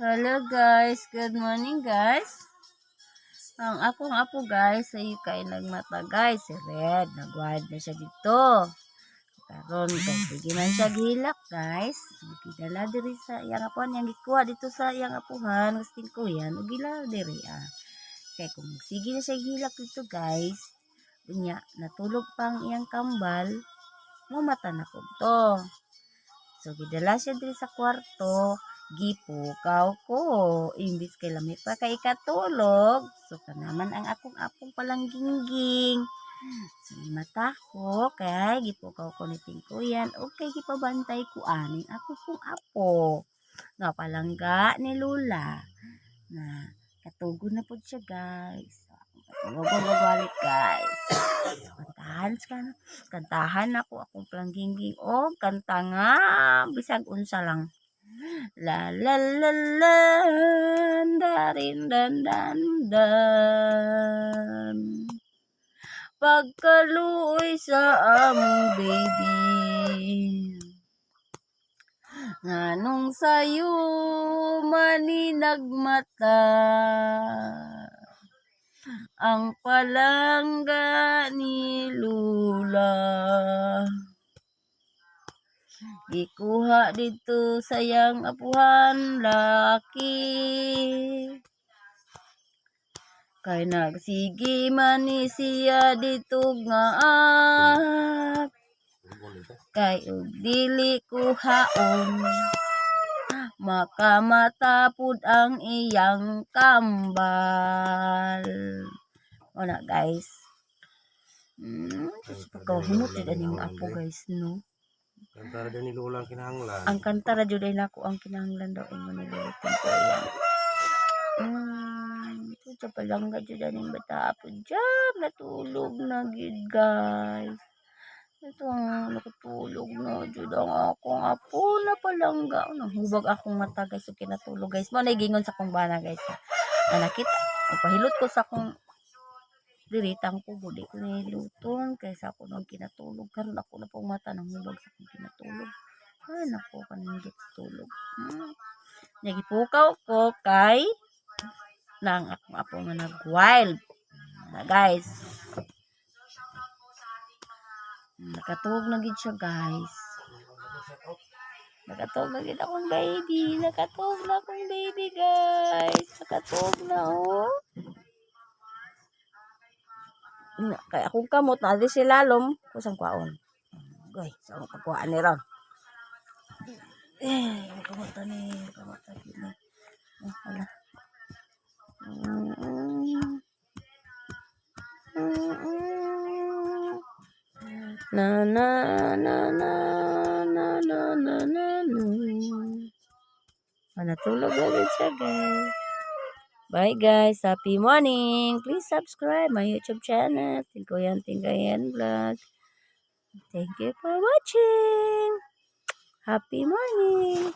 Hello guys, good morning, guys. Ang akong apo, guys, ay kay nagmata, guys, si Red, nagwad na siya dito. Karon kay sige man siya gihilak, guys. Gidala diri sa iyang apuhan, yang gikuha dito sa iyang apuhan, gusting ko yan, ug gila diri ah. Kay kung sige na siya gihilak dito, guys, unya natulog pang iyang kambal, mamata na ko to. So gidala siya diri sa kwarto, gipukaw ko. Imbis kay lami pa kay katulog. So kanaman ang akong apong palanggingging. So mata ko kay gipukaw ko ni Tingkuyan o kay gipabantay ko aning ako pong apo. Nga palangga ni Lula. Na katugo na pud siya, guys. So, akong katulogon magwalik, guys. So, kantahan ka na. Kantahan ako akong palanggingging o kanta nga bisag unsa lang. La la la la, darin dan dan dan. Pagkaluoy sa among baby. Nganong sayo man nagmata ang palangga ni Lula. Gikuha dito sa iyang apuhan laki. Kay nagsige man ni siya dito nga kay og dili kuhaon makamata pud ang iyang kambal. Wala, guys. Pagkahumot jud aning apo, guys, no. Kanta ra ni Lola ang kinahanglan. Ang kanta ra jud ay nako ang kinahanglan daw ingon ni Lolo Tingkoyan. Puta, palangga jud aning bata po dyan. Natulog na gid, guys. Ito ang nakatulog na jud ang akong apo na palangga. Nang hubag akong mata, guys, ug kinatulog, guys. Mo na gingon sa akong bana, guys. Na nakita, pahilot ko sa akong diri tangko di ko niluton kaysa ako nang kinatulog karon ako na pong mata nang hubag sa akong kinatulog. Ay nako, kanindot sa tulog. Nagipukaw ko kay nang akong apo nga nag-wild na, guys. Nakatulog na gid siya, guys. Nakatulog na gid akong baby. Nakatulog na akong baby, guys. Nakatulog na, oh. Na, kay akong kamot na di si lalom kusang kwaon. Goy, sa akong pagkuhaan ni ron. Eh, kamot ni, kamot ni. Oh, wala. Na na na na na na na na na. Ah, natulog agad siya, guys. Bye guys, happy morning. Please subscribe my YouTube channel, Tingkoyan Tingkayan Vlog. Thank you for watching. Happy morning.